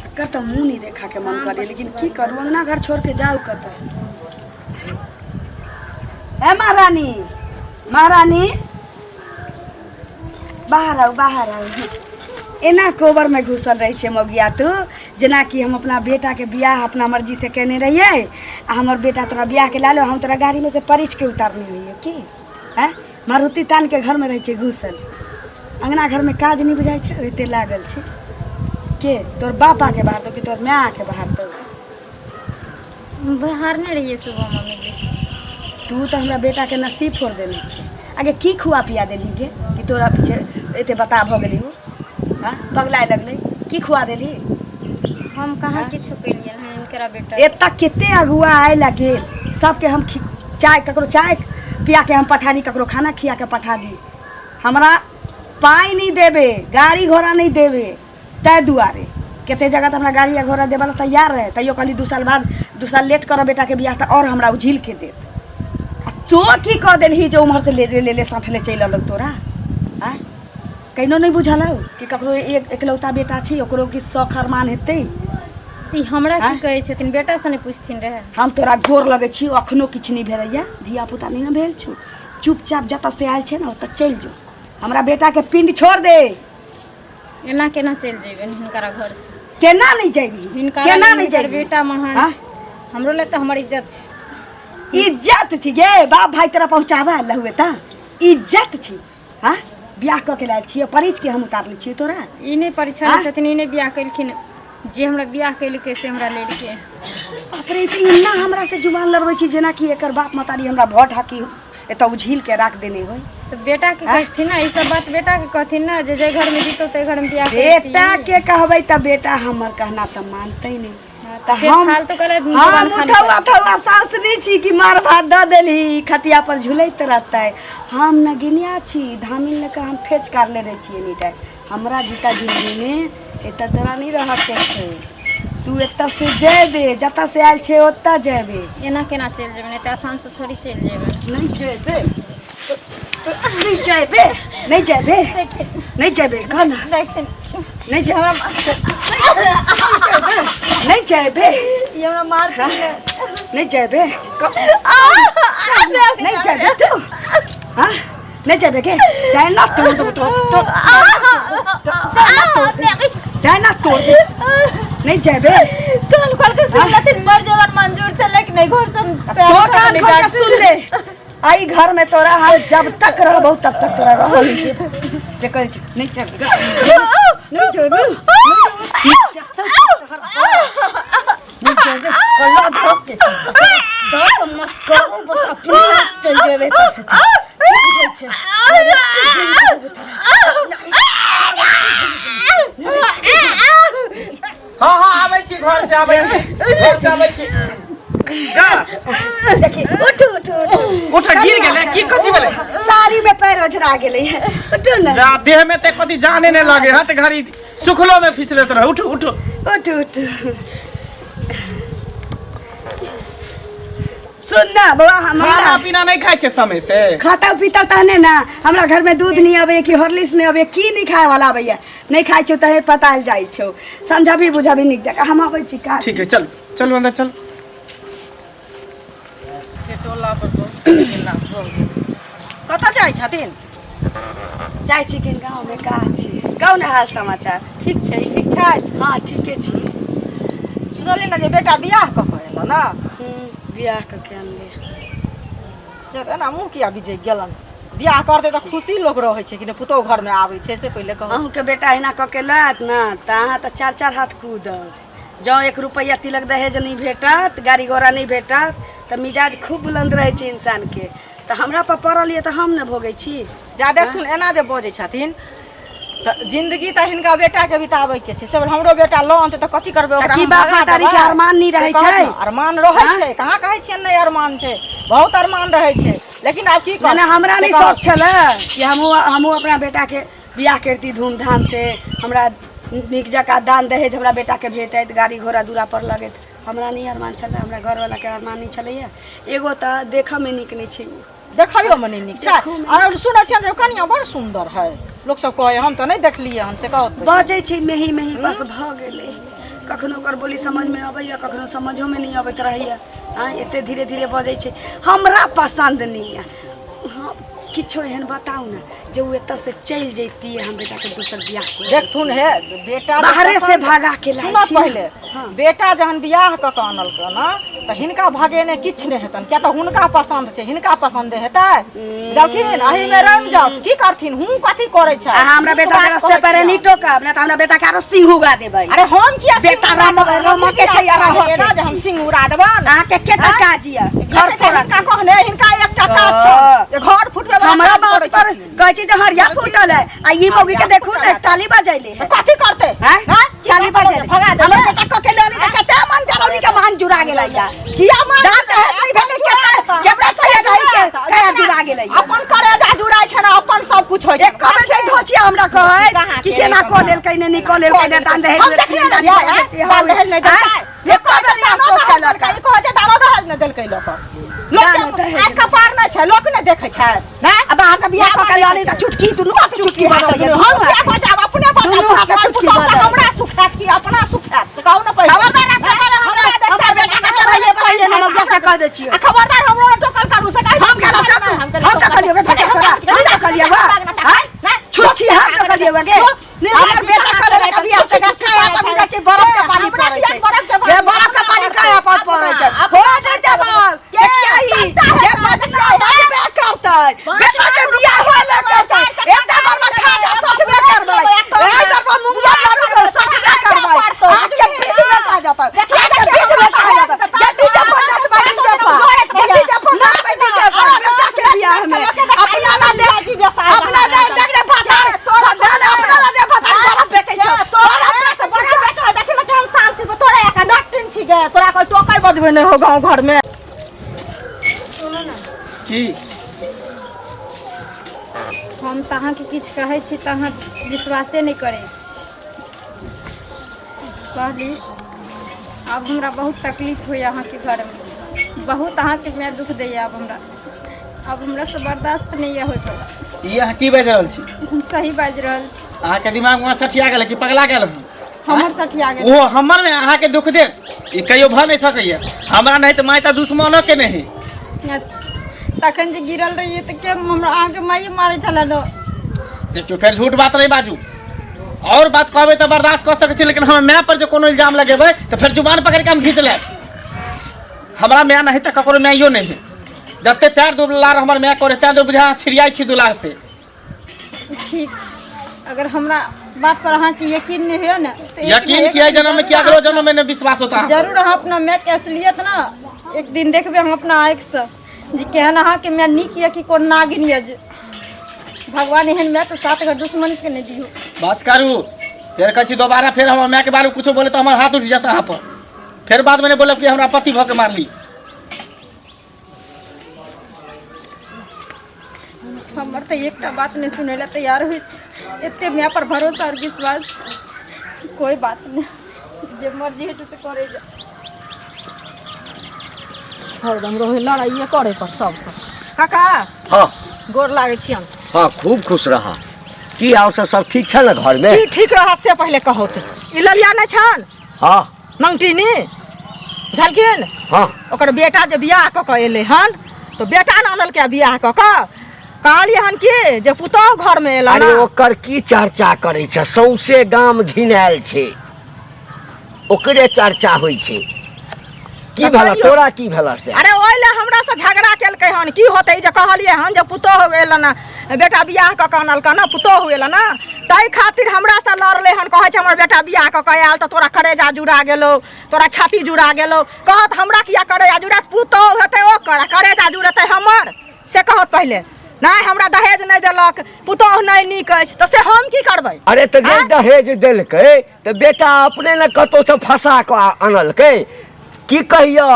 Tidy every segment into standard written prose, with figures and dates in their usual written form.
एकर तऽ मुँह नहि देखाके मन करे, लेकिन की करू? अंगना घर छोड़ के जाउ कतऽ? हे महारानी, महारानी, बाहर आउ, बाहर आउ। एना कोबर में घुसल रहै छै मौगिया तू, जेनाकि हम अपना बेटाके बियाह अपना मर्जीसँ केने रहियै आ हमर बेटा तोरा बियाहके लालो, हम तोरा गाड़ीमे से परिचके उतारने रहियै की? आँय, मारुति तानके घरमे रहै छै घुसल, अङ्गना घरमे काज नहि बुझाइ छै, एते लागल छै। के तोर बाप आके बाहर दौ कि तोर माय आके बाहर दौ? बहारने रहियै सुबह मम्मी जी। तू तऽ हमरा बेटाके नसीब फोड़ देने छै। आगे की खुआ पिया देलही गे कि तोरा पीछे एते बता भऽ गेली? ओ हँ पगलाय लगलै। की खुआ देलही? हम कहाँ किछो केलियनि हन हिनकरा बेटा। एतऽ कते अगुआ आयल आ गेल, सबके हम चाय, ककरो चाय पिया के हम पठा दी, ककरो खाना खिया के पठा दी। हमरा पाइ नहि देबे, गाड़ी घोड़ा नहि देबे, ताहि दुआरे कते जगह तऽ हमरा गाड़ी आ घोड़ा देबऽ लए तैयार रहै, तैयो कहली 2 साल बाद, 2 साल लेट करब बेटाके बियाह तऽ आओर हमरा उझिल के देत। आ तो की कऽ देलही जे उम्हर से ले ले ले साथ ले चलि अयलौ तोरा? आँय, कहिनो नहि बुझल हौ कि ककरो एक एकलौता बेटा छै, ओकरो किछु शौख अरमान हेतै? तऽ ई हमरा की कहै छथिन? बेटासँ नहि पुछथिन रहए? हम तोरा गोर लगै छी, अखनो किछु नहि भेलैया, धिया पुता नहि ने भेल छौ। चुपचाप जतऽ से आयल छै ने, ओतऽ चलि जो, हमरा बेटाके पिंड छोड़ दे। एना केना चलि जेबनि हिनकरा घरसँ? केना नहि जेबही? हिनका केना नहि हिनकर जेबही? बेटा महान हाँ? छै, हमरो लए तऽ हमर इज्जत छै। इज्जत छी गे? बाप भाई तोरा पहुँचाबे आयल हुए तऽ इज्जत छी? हाँ, बियाह कऽ के लायल छियै, परिच के हम उतारले छियै तोरा। ई नहि परीक्षा हाँ? छथिन, ई नहि बियाह केलखिन। जे हमरा बियाह केलकै से हमरा लेलकै। बाप रे, तऽ एना हमरा से जुबान लड़बै छी जेनाकि एकर बाप महतारी हमरा भऽ ढाकी एतऽ उझील के राख देने होय। तऽ बेटाके कहथिन ने ई सब बात, बेटाके कहथिन ने जे जाहि घरमे जीतौ ताहि घरमे बियाह करती। बेटा के कहबै तऽ बेटा हमर कहना तऽ मानतै नहि। तऽ फेर हम फालतू कहलथि हम जुबान खाली। उठौआ थौआ सास नहि छी कि मार भात दऽ देलही, खटिया पर झुलैत रहतै। हम नगिनिया छी, धामिन लऽ कऽ हम फेच कारले रहै छी एनी टाइम। हमरा जूता जिंदगीमे एतऽ तोरा नहि रहऽके छै। तू एतऽ से जेबे, जतऽ से आयल छै ओतऽ जेबे। एना केना चलि जेबनि? एते आसानसँ थोड़ी चलि जेबनि। नहि जेबे, नहि जेबे, नहि जेबे, नहि जेबे, कह ना। देखथिन। नहि जे नहि जेबे। ई हमरा मारथिन ने। नहि जेबे, नहि जेबे तू? हाँ, नहि जेबे के? डायना तोड़ देबो तो तो डायना तोड़ दे। नहि जेबे? कान खोल के सुन लेथिन, मर जवन मंजूर छै, लेकिन एहि घर से हम पैर तो उठा कान के खोल के नहि सुन ले, आई घर में तोरा हम जब तक रहबौ तब तक तोरा रहल नहीं देब। से कहै छी, नहि जेबे, नहि जेबे, नहीं जेबे। कल्ला धोक के दस मस्करो बस अपने आप चल जेबे त से की बुझै छै? हाँ हाँ, आबै छी, घर से आबै छी, घर से आबै छी, जा। देखी, उठू, उठू, उठू। उठ, गिर गेलै की? कथी भेलै? साड़ी में पैर ओझरा गेलै है, उठू ने। जा, देह में ते कथी जाने नहीं लगे। हट, घड़ी सुखलो में फिसलत रहे। उठ, उठ। उठू, उठू। सुन ना बौआ, हम खाना पीना नहीं खाइ छै समय से? खाता पीता तहने ना। हमरा घर में दूध नहीं अबैया कि हॉर्लिक्स नहीं अबैया की नहीं खाए वाला अबैया? नहीं खाइ छौ तहे पताल जाइ छौ। समझबी बुझबी नीक जकाँ, हम अबै छी काज। ठीक है, चल, चल, अंदर चल। टोला पर बहुत गेला भऽ गेल। कतऽ जाइ छथिन? जाइ छी कि गाँव में काज छी। कहू ने हाल समाचार। ठीक छै, ठीक छै। हाँ, ठीके छी। सुनलियै ने जे बेटा बियाह कऽ कऽ एलऽ ने? बियाह कऽ के अनलियै। जे एना मुँह किया बिजैक गेलन? बियाह करतै तऽ खुशी लोक रहै छै कि नहि? पुतोहु घरमे आबै छै से पहिले कहू। अहूँके बेटा एना कऽ के लायत ने तऽ अहाँ तऽ चार चार हाथ कूदब। जँ एक रुपैआ तिलक दहेज नहि भेटत, गाड़ी घोड़ा नहि भेटत, तऽ मिजाज खूब बुलन्द रहै छै इंसानके। तऽ हमरा पर पड़ल यऽ तऽ हम ने भोगै छी। जा देखथुन, एना जे बजै छथिन तऽ जिंदगी तऽ हिनका बेटाके बिताबैके छै। से हमरो बेटा लऽ अनतै तऽ कथी करबै ओकरा? की हम बाप भगा महतारीके देबै? अरमान नहि से रहै कहत छै? ने, अरमान रहै हाँ? छै। कहाँ कहै छियै नहि अरमान छै? बहुत अरमान रहै छै, लेकिन आब की नहि, करतै? नहि, हमरा से नहि कहत। शौक छलै कि हमहूँ अपना बेटाके बियाह करती धूमधाम से, हमरा नीक जकाँ दान दहेज हमरा बेटाके भेटैत, गाड़ी घोड़ा दूरा पर लगैत। हमरा नहि अरमान छलै, हमरा घरवलाके अरमान नहि छलैए। एगो तऽ देखऽमे नीक नहि छै। देखैयोमे नहि नीक छै। आर सुनै छियनि जे कनिया बड़ सुन्दर है, लोक सब कहै, हम तऽ नहि देखलियै हन से कहत। बजै छै मेही मेही, बस भऽ गेलै। कखनो ओकर बोली समझमे अबैया, कखनो समझोमे नहि अबैत रहैया। आँ, एते धीरे धीरे बजै छै, हमरा पसन्द नहि यऽ। हँ, किछो एहन बताउ ने जे ओ एतऽ से चलि जैतियै, हम बेटाके दोसर बियाह कऽ देखथुन हे बेटा जे बाहरे से पसन्द- भगा के लायल सुनऽ छी ने। पहिले। हाँ। बेटा जहन बियाह कऽ के आनलकै ने तऽ हिनका भगेने किछु नहि हेतनि, किया तऽ हुनका पसन्द छै, हिनका पसन्द हेतै? जलखिन एहिमे रमि जाउ, की करथिन? हूँ, कथी करै छै? अहाँ हमरा बेटा के रास्ते पर नहीं टोकब, नहि तऽ हमरा बेटा के आरो सिंह उगा देबै। अरे हम किया सिंह बेटा उड़ा देबै? रम के छै आ रहऽ के जे हम छै। सिंह उड़ा देबनि। अहाँके केटा काज यऽ घर फोड़ऽ? हिनका कहने हिनका एकटा काज छै जे घर फुटबै वला हमरा काज बात करै पर छथिन। कहै छी जे हरिया फूटल है, आ ई मौगी के देखू ने, ताली बजैले है। तऽ कथी करतै? हैं? हैं? ताली बजैले। भगा देबै। हमर बेटा कके लऽ ली तऽ कते मन जरौनी के मान जुड़ा गेलै या। किया मान? दान दहेज नहि भेलै, केते केकरा सही रही के कया जुड़ा गेलै? अपन करेजा जुड़ाइ छै ने, अपन सब कुछ होइ छै। एक बेर जे धोचिया हमरा कहै कहाँ कि के केना कहाँ? कऽ लेलकै ने, नहि कऽ लेलकै ने, दान दहेज हम मे देखलियै दान ने, दहेज दान दहेज नहि देलकै। एक बेर नहि अफसोस केलक। ई कहै छै दानो दहेज नहि देलकै लोक। लोक दानो दहेज आँखि कपार नहि छै, लोक नहि देखै छै नहि? आ बाहर से बियाह कऽ के लऽ ली तऽ चुटकी, दुनू हाथ चुटकी बजबैया। हम दुनू किया हाथ। बजाब? अपने बजाब। दुनू हाथे चुटकी पुतहु से बजाब। हमरा सुख हैत कि अपना सुख हैत, से कहू ने पहिले। खबरदार रास्ता पर हमरा हमरा बेटा के चढ़ाइए पहिले न मौगिया से कह दै छियै। आ खबरदार हमरो ने टोकल करू, से कहै हम केना टोकू? हम टोकलियै गे धोचिया तोरा? हम टोकलियै वा? आँय? छुच्छी, हम टोकलियै वा गे? हमर बेटा कऽ लेलक अभी आब तक काया पर जाइ छै, बरफ के पानी पड़ै छै गे, बरफ के पानी काया पर पड़ै छै। हो नहि देबौ देखिया ही जे बजना बजबे करतै, बेटा के बियाह होबे करतै। एकटा बार में खा जा सठबे करबै, एक बार पर मुंगला लाडू के सठबे करबै। आँख के बीच में खा जाता, आँख के बीच में खा जाता। जे डीजे पर नाचबै, डीजे पर, जे डीजे पर नाचबै, डीजे पर। बेटा के बियाह में अपना ला दे, अपना दे, देख ले भातार तोरा दान, अपना ला दे भातार बरफ बेचै छौ, बरफ बेचै। बरफ बेचै है, देखी ने केहन शान से तोरा एक नटिन छी गे, तोरा कोई टोकै बजबै नहि हो गाँव घर में। सुनू ने। की? हम तऽ अहाँके किछु कहै छी तऽ अहाँ विश्वासे नहि करै छी। कहली आब हमरा बहुत तकलीफ होइए अहाँके घरमे, बहुत अहाँके माय दुख दैए। आब हमरासँ बर्दाश्त नहि यऽ होइवला। ई अहाँ की बाजि रहल छी? हम सही बाजि रहल छी। अहाँके दिमाग मे सठिया गेल कि पगला गेल हन? हमर सठिया गेल। ओहो हमर में अहाँके दुख देत, ई कहियो भऽ नहि सकैया। हमरा नहि तऽ माय तऽ दुश्मनो के नहि। अच्छा, तखन जे गिरल रहियै तऽ के हमरा अहाँके माइए मारै छलै ने? देखियौ, फेर झूठ बात नहि बाजू। और बात कहबै तऽ बर्दाश्त कऽ सकै छी, लेकिन हमर माय पर जे कोनो इल्जाम लगेबै तऽ फेर जुबान पकड़ि के हम घीच लेब। हमरा माय नहीं तऽ ककरो माइयो नहीं है। जते प्यार दुलार हमर माय करे तें तो बुझा छिड़ियाइ छी दुलार से। ठीक छै, अगर हमरा बात पर अहाँके यकीन नहि होइए ने तऽ एक यकीन ने एक किया दिन जन्म में जरूर कि अगलो जन्म में नहीं विश्वास होता अहाँ पर। जरूर अहाँ अपना मायके असलियत ने एक दिन देखबै हम अपना आँखिसँ जे केहन अहाँके माय नीक यऽ कि कोन नागिन यऽ, जे भगवान एहन माय तऽ सात घर दुश्मनके नहि दियौ। बस करू, फेर कहै छी दोबारा फेर हमर माय के बारे में कुछो बोले तऽ हमर हाथ उठि जाता अहाँ पर। फेर बाद में नहीं बोलब कि हमरा पति भऽ के मारली। हमर तऽ एकटा बात नहि सुनै लए तैयार होइ छै। एते माय पर भरोसा आओर विश्वास छै। कोइ बात नहि, जे मर्जी होइ छै से करै जा। हरदम रहै लड़ाइए करे पर सबसँ। काका। हाँ। गोर लागै छियनि। हाँ, खूब खुश रहा। की आओर सब सब ठीक छै ने घरमे? की ठीक रहत से पहिले कहू तऽ। ई ललिया नहि छनि? हाँ। नंगटीनी बुझलखिन? हाँ। ओकर बेटा जे बियाह कऽ कऽ एलै हन तऽ बेटा ने आनलकै बियाह कऽ कऽ, कहलियै हन कि जे पुतोहु घरमे एला अरे ने। ओकर की चर्चा करै छै, सौंसे गाम घिनायल छै, ओकरे चर्चा होइ छै। की तऽ भेल कहियौ। तोरा की भेल से? अरे ओहि लए हमरा से झगड़ा केलकै हन। की होतै जे कहलियै हन जे पुतोहु एलन, बेटा बियाह कऽ कऽ आनलकै ने, पुतोहु एलन, ताहि खातिर हमरा से लड़लै हन। कहै छै हमर बेटा बियाह कऽ कऽ आयल तऽ तोरा करेजा जुड़ा गेलौ, तोरा छाती जुड़ा गेलौ। कहत हमरा किया करेजा जुड़ात? पुतोहु हेतै ओकर आ करेजा जुड़ेतै हमर? से कहत पहिले नहि हमरा दहेज नहि देलक, पुतोहु नहि नीक अछि, तऽ से हम की करबै? अरे तऽ जे आँय? दहेज देलकै तऽ बेटा अपने ने कतौसँ फंसा कऽ आनलकै। की कहिया,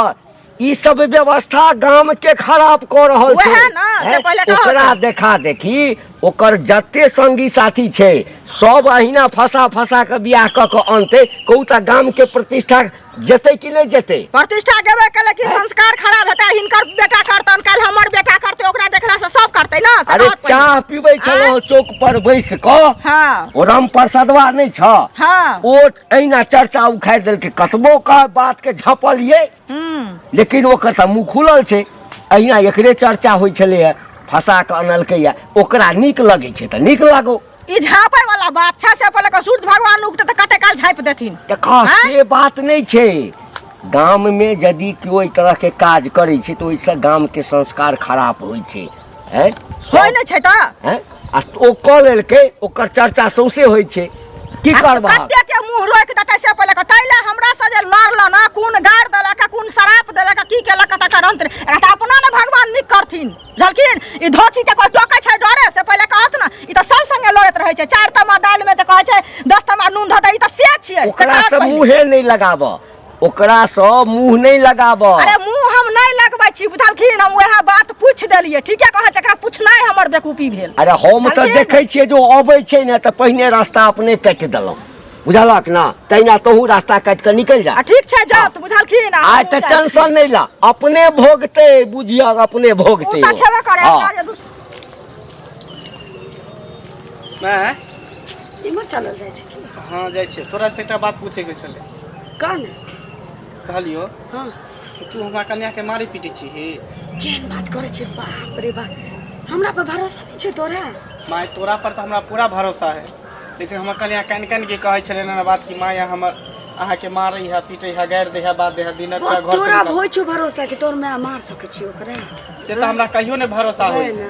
ई सब व्यवस्था गाम के खराब कऽ रहल छै। वएह ने, से हैं? पहिले कहत। ओकरा देखा देखी ओकर जते संगी साथी छै सब अहिना फंसा फंसा कऽ बियाह कऽ कऽ अनतै। कहू तऽ गाम के प्रतिष्ठा जेतै कि नहि जेतै? प्रतिष्ठा गेबे केलै कि संस्कार खराब हेतै। हिनकर बेटा करतन, काल्हि हमर बेटा करतै, ओकरा देखला से सब करतै ना। से अरे कहत पहिले। चाह पीबै छलहुँ चौक पर बैस कऽ, हाँ। ओ राम प्रसादवा नहि छ? हाँ। ओ एहिना चर्चा उखाड़ि देलकै, कतबो कह बात के झपलियै लेकिन ओकर तऽ मुँह खुलल छै। एहिना एकरे चर्चा होइ छलैए, फंसा कऽ अनलकैए, ओकरा नीक लगै छै तऽ नीक लागो। ई झाँपै वाला बात छै से पहिले कऽ सूर्य भगवान उगते तऽ कते काल झाँपि देथिन। देखा, से बात नहि छै। गाममे यदि केओ एहि तरहके काज करै छै तऽ ओहिसँ गामके संस्कार खराब होइ छै। हैं? होइ नहि छै तऽ हैं? आ ओ कऽ लेलकै, ओकर चर्चा सौंसे होइ छै। की आ करबह? कते के मुंह रोकि देतै से पहिले कह। ताहि लए हमरा से जे लड़ल ना, कोन गारि देलक, कोन श्राप देलक, की केलक तकर अंत नहि। एकरा तऽ अपना ने भगवान नीक करथिन, बुझलखिन? ई धोची के कोई टोकै छै डरे से पहिले कहत ना। ई तऽ सब संगे लड़ैत रहै छै। 4 तमा दालि में तऽ कहै छै 10 तमा नून धऽ दे, ई तऽ से छियै। से ओकरा कहत से पहिले। मुँहे नहि लगाब, ओकरा से मुँह नहि लगाब। अरे मुंह हम नहि लगबै छी, बुझलखिन? हम वएह बात पूछि देलियै। ठीके कहै छै, एकरा पूछनाइ हमर बेकूफी भेल। अरे हम तऽ बुझलखिन? देखै छियै जो अबै छै ने तऽ पहिने रास्ता अपने काटि देलहुँ, बुझलक ना? तहिना तोहू रास्ता काटि कऽ निकलि जा। आ ठीक छै, जाउ तऽ, बुझलखिन? आ आइ हमहूँ तऽ जाइ छी। टेंशन नहि ला, अपने भोगतै, बुझियक अपने ओ भोगतै। तऽ छेबे करे। हँ। अपना जे माय। इम्हर चलल जाइ छै की? हँ, जाइ छियै। तोरा से एकटा बात पूछैके छलै। कह ने। कहलियौ हाँ। कि तू हमरा कन्याके मारै पीटै छिही? केहन बात करै छै, बाप रे बाप! हमरा पर भरोसा नहि छै तोरा? माय, तोरा पर तऽ हमरा पूरा भरोसा है, लेकिन हमर कन्या कानि कानि के कहै छलै ने बात कि माय, हमर अहाँके मारै है, पीटै है, गारि दै है, बात दै है, दिनक पूरा घर से तोरा निकाल। होइ छौ भरोसा कि तोर माय मार सकै छियै ओकरा? से तऽ हमरा कहियो नहि भरोसा है होइ। ने,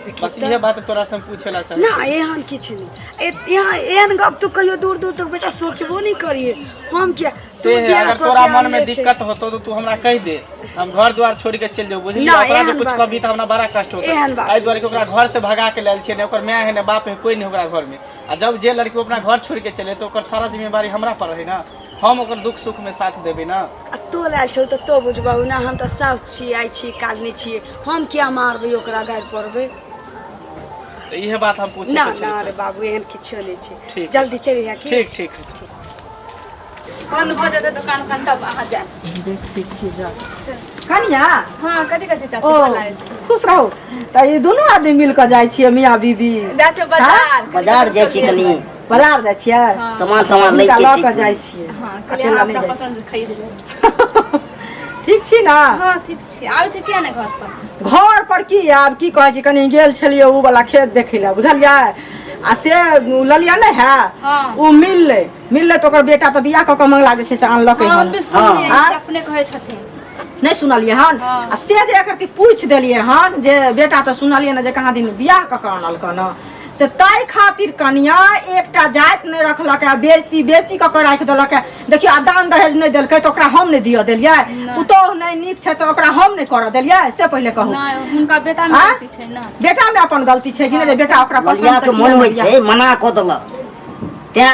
देखी बस तऽ। इहे बात तोरा से हम पूछे ला चाहै ना, एहन किछु नहि। यहाँ एहन गप तू कहियो दूर दूर तक बेटा सोचबो नहि करिए। हम किया से तू है, बियाह अगर कऽ तोरा के मन में आनले छै। दिक्कत होतो तो तू हमरा कहि दे, हम घर द्वार छोड़ के चलि जाऊ, बुझली? ना, ओकरा जे एहन कुछ बात कहबी तऽ हमरा बड़ा कष्ट होतै। एहन बात एहि दुआरे कि नहि ओकरा घर से भगा के लायल छियै, ने ओकर माय है ने बाप है, कोई नहीं ओकरा घर में। आ जब जे लड़की अपना घर छोड़ के चले तऽ ओकर सारा जिम्मेवारी हमरा पर रहे ना, हम ओकर दुख सुख में साथ देबै ना। आ तो लायल छौ तऽ तो बुझबहु ना। हम तऽ साउस छियै, आइ छी काल नहि छियै, हम किया मारबै ओकरा, गारि पड़बै? तऽ इहे बात हम पूछे ना के ना छलै। रे बाबू, एहन किछो नहि छै। ठीक। जल्दी चलि अइहे की? ठीक ठीक। बंद भऽ जेतै दोकान उकान तब अहाँ जायब। कनिया। हँ, कथी कहै छै चाची? ओ गोर लागै छी। खुश रहू। तऽ ई दुनू आदमी मिल कऽ जाइ छियै, मियाँ बीबी? जाइ छियै बाजार। बाजार जाइ छियै कनी। बाजार जाइ छियै? सामान सामान लै हिनका के लऽ छै। कऽ जाइ छियै? हँ, कहलियै अकेला अहाँ नहि अपना जाइ पसन्द खरीद लेब। छियै। ठीक छी ना? हँ, ठीक छी। आबै छै किया नहि घर पर? घर पर की आब, की कहै छी, कनी गेल छलियै ओ वाला खेत देखै लए, बुझलियै? आ से उ ललिया नहि है? हँ। ओ मिललै, मिललै तऽ ओकर बेटा तऽ बियाह कऽ कऽ मंगला जे छै से आनलकै हँ, हन। हम भी सुनलियै। आर? अपने कहै छथिन। नहि सुनलियै हन? हँ। आ से जे एकर पूछि देलियै हन जे बेटा तऽ सुनलियै ने जे कहाँ दिन बियाह कऽ कऽ आनलकै हन, से ताहि खातिर कनिया एकटा जाति नहि रखलक है, बेजती बेजती कऽ कऽ राखि देलक है। देखियौ, आब दान दहेज नहि देलकै तऽ ओकरा हम नहि दिअ देलियै, पुतोहु नहि नीक छै तऽ ओकरा हम नहि करऽ देलियै, से पहिले कहू। नहि, हुनका बेटा मे आँ? गलती छै ने। बेटा मे अपन गलती छै कि नहि जे बेटा ओकरा पसन्द मलिया से के मन किया होइ नहि छै, मना कऽ देलक तें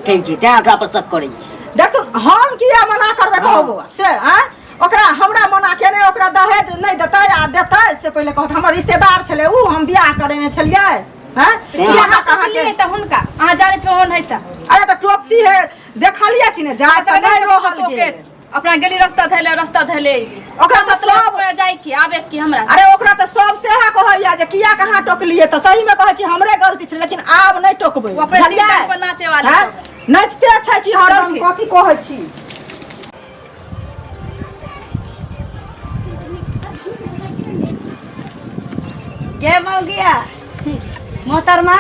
कहै छी, तें ओकरा पर शक करै छी। देखू, हम किया मना करबै? हँ। कहू बौआ, से आँय ओकरा हमरा मना केने ओकरा दहेज नहि देतै आ देतै से पहिले कहत। हमर रिश्तेदार छलै उ, हम बियाह करेने छलियै। हैं, तें बियाह अहाँ अहाँके टोकलियै तऽ हुनका अहाँ जानै छौ ओहन हेतै। अरे तऽ टोकती है, देखलियै कि नहि, जाय तऽ नहि रहल गेल। अपना गेली रास्ता धैले, रास्ता धैले अयली। ओकरा तऽ मतलब सब जाय की आबे की हमरा। अरे ओकरा तऽ सब सएह कहैया जे किया कहाँ टोकलियै, तऽ सहीमे कहै छी हमरे गलती छै, लेकिन आब नहि टोकबै। ओ अपने बुझलियै? टिकटॉक पर नाचे वाली हैं? सब। नाचिते छै कि हरदम। चलथिन। कथी कहै छी? गे मौगिया मोहतरमा,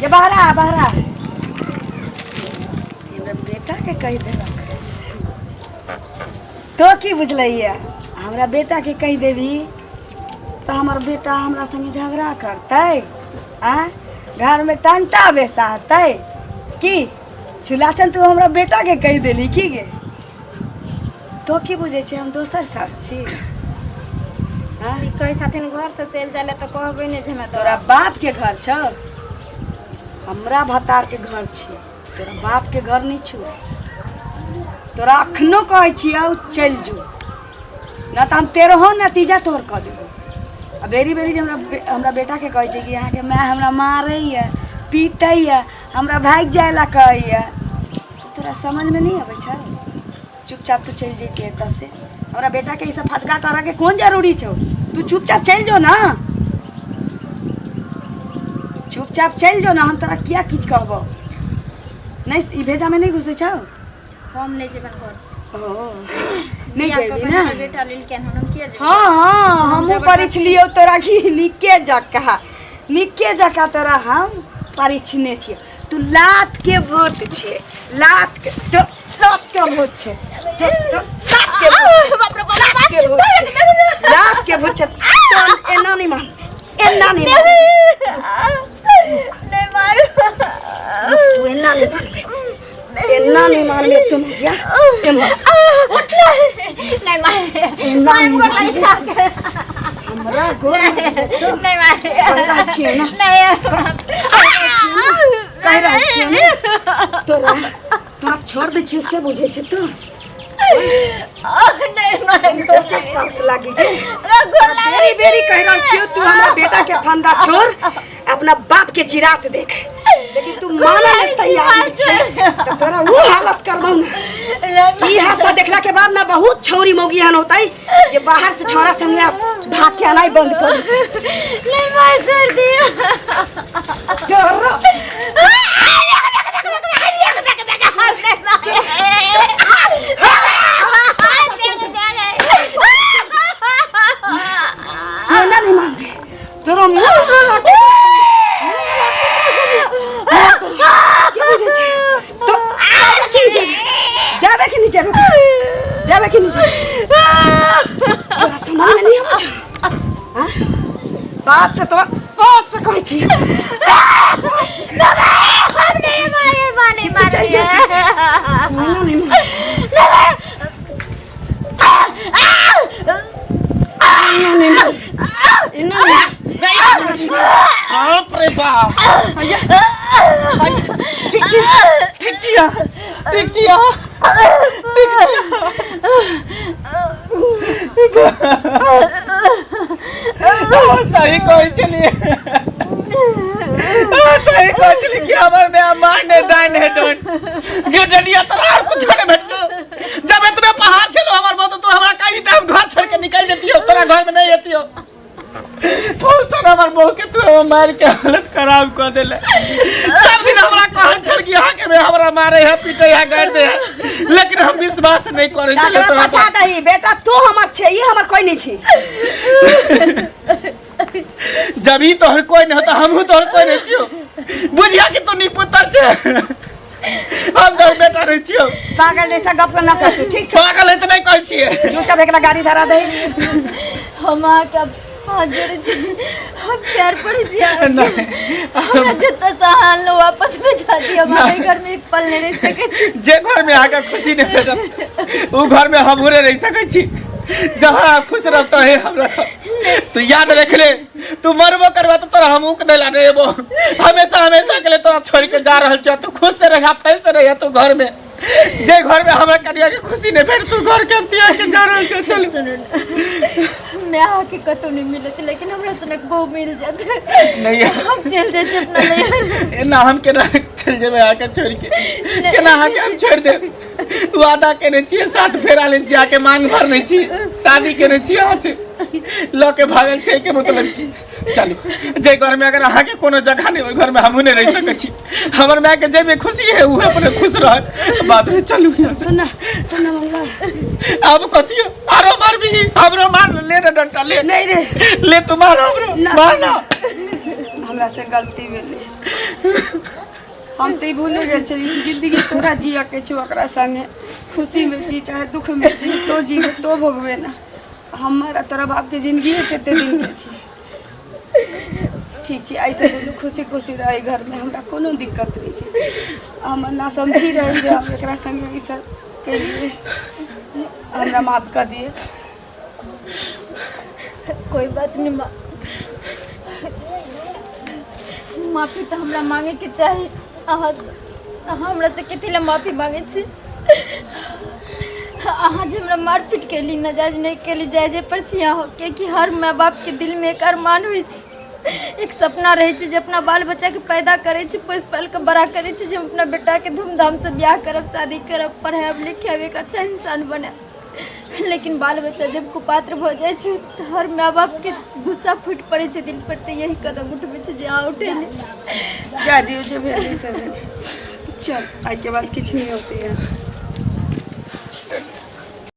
ये बहरा बहरा, हमरा बेटा के कहि देलक। तो की बुझलैया, हमरा बेटा के कहि देबी तऽ हमर बेटा हमरा संगे झगड़ा करतै आ घरमे टंटा बेसाहतै की? चुलाचन, तू हमरा बेटा के कहि देली की गे? तो की बुझै छै, हम दोसर सास छी? हाँ? ई कहै छथिन घर से चलि जाइ लए तऽ कहबै नहि जे हमरा तोरा बाप के घर छौ? हमरा भतार के घर छी, तोरा बाप के घर नहीं छौ। तोरा अखनो कहै छियौ, चलि जो, ना तऽ हम तेरहो नतीजा तोहर कऽ देबो। आ बेरी बेरी जे हमरा हमरा बेटाके कहै छै कि अहाँके माय हमरा मारैए, पीटैए, हमरा भागि जाय लए कहैए, तो तोरा समझमे नहि अबै छै? चुपचाप तू चलि जैती एतऽ से। हमरा बेटाके ई सब फटका करऽके कोन जरूरी छौ? तू चुपचाप चलि जो ना, चुपचाप चलि जो ना, हम तोरा किया किछु कहबौ नहि। ई भेजामे नहि घुसै छौ। हम नहि जेबनि घर से। ओ नहि बियाह जेबही कऽ ना? हमर बेटा लेलकनि हन, हम किया जेबै? हाँ हाँ, हमहूँ परिछलियौ तोरा कि नीके जकाँ, नीके जकाँ तोरा हम परिछने छियौ। तू लात के भूत छे, लात के, तो लात के भूत छे, तो तो लात के भूत, बाप रे बाप, लात के भूत छे, लात के भूत छे। तो एना नहीं मान, एना नहीं मान। नहि मारू। तू एना नहीं मानबे, एना नहीं मानबे तुम। या एना उठ, नहि मार। एना मार नहीं गोर लागै छै अहाँके। हमरा गोर नहि मार। कहि रहल छियै ना? नहि। कहि रहल छियै ना? तोरा तोरा छोड़ दै छियै से बुझै छै तू? नहि मार। दोसर शख्स लागी गेल। गोर लागै। बेरी बेरी कहि रहल छियौ, तू हमरा बेटा के फंदा छोड़, अपना बाप के जिरात देख, लेकिन तू माने ले तैयार नहीं छै, तऽ तोरा ऊ हालत करबौ ना। ई हादसा देखला के बाद ना बहुत छौरी मौगी एहन होतै जे बाहर से छौड़ा संगे भाग के आनाइ बंद कर देतै। नहि मार, छोड़ दियौ। तोरा तू एना नहीं मानबे, तोरा मुंह में लाके की बुझै छै? तो जाबे कि नहीं जाबे? जाबे कि नहीं जाबे? जाबे कि नहीं जाबे? तोरा समझ में नहीं आबै छौ? हाँ? बात से तोरा बात से कहै छी। तू चल जा। तू एना नहीं मानबे। एना नहीं मानबे। एना नहीं। बाप रे बाप, ठीक छी? ठीक छी अहाँ? ठीक छी अहाँ? ठीक छी? अहाँ सही कहै छलियै, अहाँ सही कहै छलियै कि हमर माय माय ने डाइन है डोन गे डलिया। तोरा आर कुछो नहि भेटलो। जब एतबे पहाड़ छलो हमर बहुत, तू हमरा कही तऽ हम घर छोड़ के निकल जतियो, तोरा घर में नहीं अतियो। सर, हमर बहू के तू मार के हालत खराब कर देले। सब दिन हमरा कहल छल कि अहाँ के हमरा मारे है, पीटे है, गारि दे है, लेकिन हम विश्वास नहीं करे छलियै। तकरा तोरा पठा दही बेटा, तू हमर छे, ई हमर कोई नहीं छी। जब ही तोहर कोई नहीं होता, हमहू तोहर कोई नहीं छियो। बुझिया कि तू निपुतर छे, हम तोहर बेटा नहीं छियो। पागल जैसा गप ना कर तू, ठीक छौ? पागल है तऽ नहीं कहै छियै। चुपचाप एकरा गाड़ी धरा दही। हम अहाँके आब हाथ जोड़ै छी, हम पैर पड़ै छी अहाँके। नहीं। हमरा जतऽ से अहाँ अनलहुँ वापस भेजा दिअ, हम अहाँके घरमे एक पल नहि रहि सकै छी। जे घर में अहाँके खुशी नहीं भेटत, ओ घर में हमहूँ नहि रहि सकै छी। जहाँ अहाँ खुश रहब तहे हम रखब। तू याद रख ले, तू मरबो करबा तऽ तोरा हम ऊक दैला नहि एबो। हमेशा हमेशा के लिए तोरा छोड़ के जा रहल छियौ। तू खुश से रह, फैल से रह तू घर में। जे घर में हमरा कनिया के खुशी नहीं भेट, तू घर के हम त्याग के जा रहल छियौ। चल। सुनू ने, माय अहाँके कतहु नहि मिलत, लेकिन हमरा सनक बहु मिल जायत। नहीं। हम चलि जाइ छी अपना नैहर। एना हम केना चलि जेबै अहाँके छोड़ि के? केना अहाँके हम छोड़ि देब? वादा केने छियै, साथ फेरा लेने छियै, अहाँके मांग भरने छी, शादी केने छी अहाँ से, लऽ के भागल छै के मतलब की? चलू। जे घर में अगर अहाँके कोनो जगह नहि, ओहि घर में हमहूँ नहि रहि सकै छी। हमर माय के जाहिमे खुशी है, उहे अपने खुश रहत। बाप रे, चलू यहाँ से। सुन सुन मंगला। आब कथी आरो मारबी? हमरो मार ले ने, डंटा ले। नहीं रे। ले तू, मार हमरो। ना। मार ना। हमरा से गलती भेलै, हम तऽ ई भूले गेल छलियै कि जिंदगी तोरा जियऽ के छौ। ओकरा संगे खुशी में जी चाहे दुख में जी, तो जीबे तो भोगबे ना। हमर आ तोरा बापके जिंदगी कते दिन के छै? ठीक छै, ऐसे दुनू खुशी खुशी रहै घरमे, हमरा कोनो दिक्कत नहि छै। हमर ना समझी रही जे हम एकरा संगे ई सब केलियै। हमरा माफ कऽ दिअ। कोई बात नहीं माँ, माफी तऽ हमरा मांगेके चाही अहाँ से। अहाँ हमरा से कथी लए माफी मांगे छी? अहाँ जे हमरा मारपीट केली, नाजायज नहि केली, जायजे पर छी अहाँ, कियाकि हर माय बापके दिलमे एक अरमान होइ छै। एक सपना रहै छै जे अपना बाल बच्चाके पैदा करै छै, पोसि पालि कऽ बड़ा करै छै, जे हम अपना बेटाके धूमधामसँ बियाह करब, शादी करब, पढ़ायब लिखायब, एक अच्छा इंसान बनायब। लेकिन बाल बच्चा जब कुपात्र भऽ जाइ छै तऽ हर माय बापके गुस्सा फूटि पड़ै छै दिल पर, तऽ यही कदम उठबै छै जे अहाँ उठेली। जा दियौ, जे भेलै से भेलै। चल, आइके बाद किछु नहि होती है।